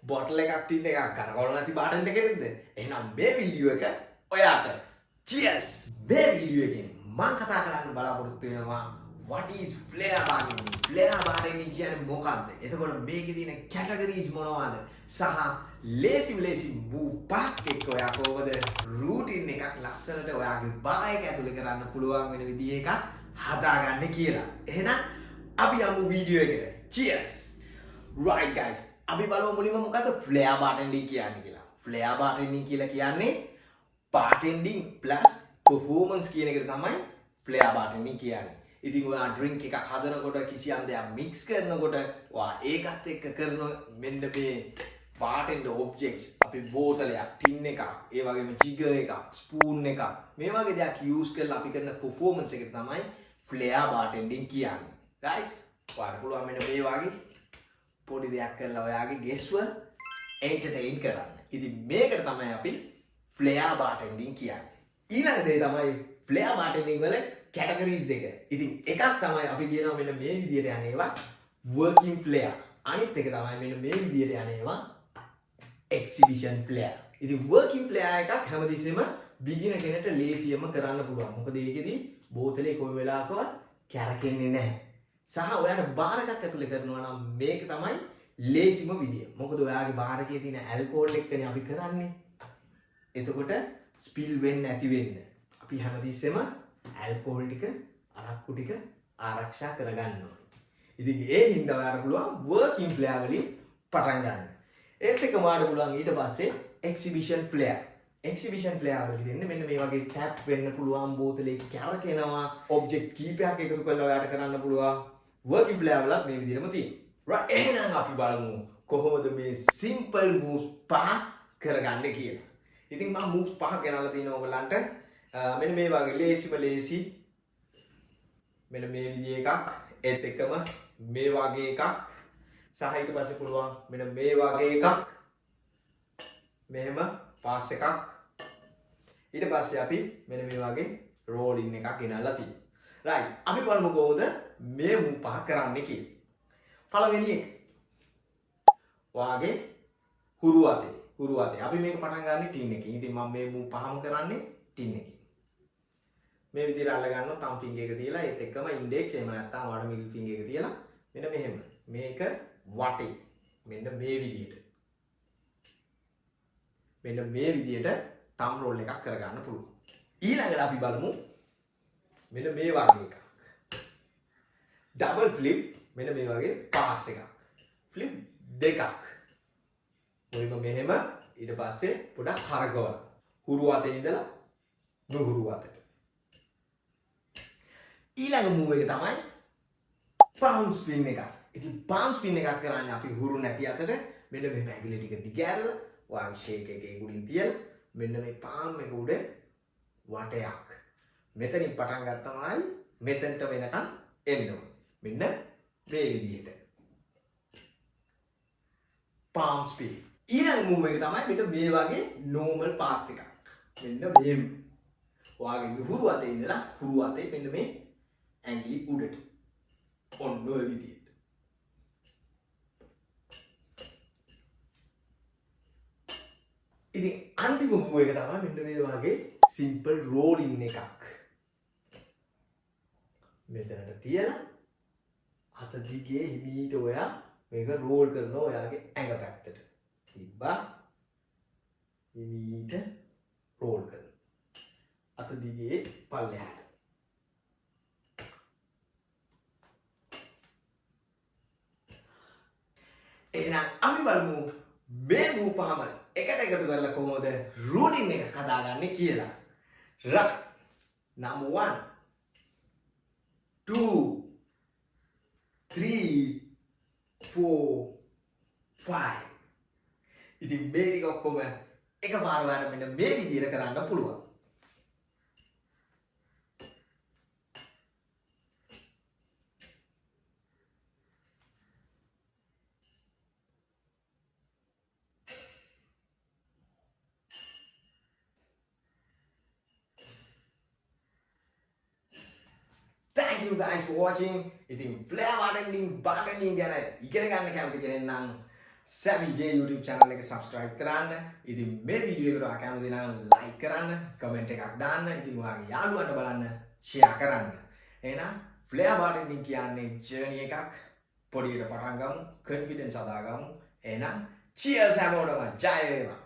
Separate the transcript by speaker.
Speaker 1: Bottle එකක් tin එකක් කරකවල නැති බාටෙන්ඩර් කෙනෙක්ද? එහෙනම් මේ වීඩියෝ එක ඔයාට. Cheers! මේ වීඩියෝ එකෙන් මං කතා කරන්න බලාපොරොත්තු වෙනවා what is flair bartending? Flair bartending කියන්නේ මොකක්ද? එතකොට මේකේ තියෙන කැටගරීස් මොනවද? සහ ලේසිම ලේසි මූව් පහක් එක්ක ඔයා කොහොමද රූටින් එකක් ලස්සනට ඔයාගේ බාර් එක ඇතුලේ කරන්න පුළුවන් වෙන විදිහ එකක් හදාගන්න කියලා. එහෙනම් අපි යමු වීඩියෝ එකට. Cheers! Right guys, අපි බලමු මුලින්ම මොකද්ද ෆ්ලෙයා බාටෙන්ඩින් කියන්නේ කියලා. ෆ්ලෙයා බාටෙන්ඩින් කියලා කියන්නේ බාටෙන්ඩින් ප්ලස් පර්ෆෝමන්ස් කියන එකට තමයි ෆ්ලෙයා බාටෙන්ඩින් කියන්නේ. ඉතින් ඔයා ඩ්‍රින්ක් එකක් හදනකොට, කිසියම් දෙයක් මික්ස් කරනකොට, ඔයා ඒකත් එක්ක කරන මෙන්න මේ බාටෙන්ඩර් ඔබ්ජෙක්ට්ස්, අපි බෝතලයක්, ටින් එකක්, ඒ වගේම ජිගර් එකක්, ස්පූන් එකක්, මේ වගේ දෙයක් යූස් කරලා අපි කරන පර්ෆෝමන්ස් එකට තමයි ෆ්ලෙයා බාටෙන්ඩින් කියන්නේ. Right? ඔයාලට පුළුවන් මෙන්න මේ වගේ පොඩි දෙයක් කරලා ඔයාගේ ගෙස්ව එන්ටර්ටේන් කරන්න. ඉතින් මේකට තමයි අපි ෆ්ලෙයා බාටෙන්ඩින් කියන්නේ. ඊළඟ දේ තමයි ෆ්ලෙයා බාටෙන්ඩින් වල කැටගරීස් දෙක. ඉතින් එකක් තමයි අපි කියනවා මෙන්න මේ විදියට යන ඒවා වර්කින් ෆ්ලෙයා. අනිත් එක තමයි මෙන්න මේ විදියට යන ඒවා එක්සිබිෂන් ෆ්ලෙයා. ඉතින් වර්කින් ෆ්ලෙයා එකක් හැමතිස්සෙම බිගිනර් කෙනෙක්ට ලේසියෙන්ම කරන්න පුළුවන්. මොකද ඒකෙදි බෝතලේ කොයි වෙලාවකවත් කැරකෙන්නේ නැහැ. සහ ඔයාට බාර් එකක් ඇතුලේ කරනවා නම් මේක තමයි ලේසිම විදිය. මොකද ඔයාගේ බාර් එකේ තියෙන ඇල්කොහොල් එක්කනේ අපි කරන්නේ. එතකොට ස්පිල් වෙන්න නැති වෙන්න අපි හැමතිස්සෙම ඇල්කොහොල් ටික, අරක්කු ටික ආරක්ෂා කරගන්න ඕනේ. ඉතින් ඒ හින්දා ඔයාට පුළුවන් වර්කින් ෆ්ලෙයා වලින් පටන් ගන්න. ඒත් එක්කම ඔයාට පුළුවන් ඊට පස්සේ එක්සිබිෂන් ෆ්ලෙයා. එක්සිබිෂන් ෆ්ලෙයා වලදී වෙන්නේ මෙන්න මේ වගේ ටැප් වෙන්න පුළුවන්, බෝතලේ කැරකෙනවා, ඔබ්ජෙක්ට් කීපයක් එකතු කරලා ඔයාට කරන්න පුළුවන්. වර්කින් ෆ්ලෙයා වලත් මේ විදිහටම තියෙනවා. රයිට්, එහෙනම් අපි බලමු කොහොමද මේ සිම්පල් මූව්ස් පහ කරගන්නේ කියලා. ඉතින් මම මූව්ස් පහ ගෙනල්ලා තිනවා ඔයගොල්ලන්ට. මෙන්න මේ වගේ ලේසිම ලේසි මෙන්න මේ විදිහ එකක්, ඒත් එක්කම මේ වගේ එකක්, සහ ඊට පස්සේ පුළුවන් මෙන්න මේ වගේ එකක්, මෙහෙම පාස් එකක්, ඊට පස්සේ අපි මෙන්න මේ වගේ රෝලින් එකක් ගෙනල්ලා තියෙනවා. රයිට්, අපි බලමු කොහොමද මේ මූව් පහ කරන්නේ කියලා. පළවෙනි එක ඔයාගේ හුරු අතේ, හුරු අතේ අපි මේක පටන් ගන්නේ ටින් එකකින්. ඉතින් මම මේ මූව් පහම කරන්නේ ටින් එකකින්. මේ විදිහට අල්ල ගන්නවා තම් ෆින්ගර් එක තියලා, ඒත් එක්කම ඉන්ඩෙක්ස් එහෙම නැත්නම් ඔයාලා මිඩල් ෆින්ගර් එක තියලා මෙන්න මෙහෙම මේක වටේ මෙන්න මේ විදිහට, මෙන්න මේ විදිහට තම් රෝල් එකක් කරගන්න පුළුවන්. ඊළඟට අපි බලමු මෙන්න මේ වගේ එකක්. ඩබල් ෆ්ලිප්, මෙන්න මේ වගේ පාස් එකක්. ෆ්ලිප් දෙකක්. මුලින්ම මෙහෙම, ඊට පස්සේ පොඩක් කරකවලා හුරු අතේ ඉඳලා නුහුරු අතට. ඊළඟ මූව් එක තමයි පාම් ස්පින් එක. ඉතින් පාම් ස්පින් එකක් කරන්නේ අපි හුරු නැති අතට මෙන්න මෙහෙම ඇඟිලි ටික දිග ඇරලා ඔයාගේ ෂේක් එකේ උඩින් තියලා මෙන්න මේ පාම් එක උඩ වටයක්. මෙතනින් පටන් ගත්තමයි මෙතනට වෙනකන් එන්න ඕනේ. මෙන්න මේ විදිහට. Palm spin. ඊළඟ මූව් එක තමයි මෙන්න මේ වගේ නෝමල් පාස් එකක්. මෙන්න මෙහෙම. ඔයාගේ නුහුරු අතේ ඉඳලා හුරු අතේ මෙන්න මේ ඇඟිලි උඩට. ඔන්න ඔය විදිහට. ඉතින් අන්තිම මූව් එක තමයි මෙන්න මේ වගේ සිම්පල් රෝලින් එකක්. මෙතනට තියලා අත දිගේ හිමීට ඔයා මේක රෝල් කරනවා ඔයාගේ ඇඟ පැත්තට. තිබ්බා, හිමීට රෝල් කරනවා. අත දිගේ පල්ලෙහාට. එහෙනම් අපි බලමු මේ මූව් පහම එකට එකතු කරලා කොහොමද රූටින් එක හදාගන්නේ කියලා. Right. Number 1, 2, 3, 4, 5. ඉතින් මේ ටික ඔක්කොම එකපාර ඔයාලට මෙන්න මේ විදිහට කරන්න පුළුවන්. Thank you guys for watching. ඉතින් flair bartending, bartending ගැන ඉගෙන ගන්න කැමති කෙනෙක් නම් Sammy J YouTube channel එක subscribe කරන්න. ඉතින් මේ වීඩියෝ එකට ඔයා කැමති නම් like කරන්න, comment එකක් දාන්න. ඉතින් ඔයාගේ යාළුවන්ට බලන්න share කරන්න. එහෙනම් ෆ්ලෙයා බාටෙන්ඩින් කියන්නේ ජර්නි එකක්. පොඩියට පටන් ගමු, කොන්ෆිඩන්ස් හදාගමු. එහෙනම් චියර්ස් හැමෝටම, ජය වේවා.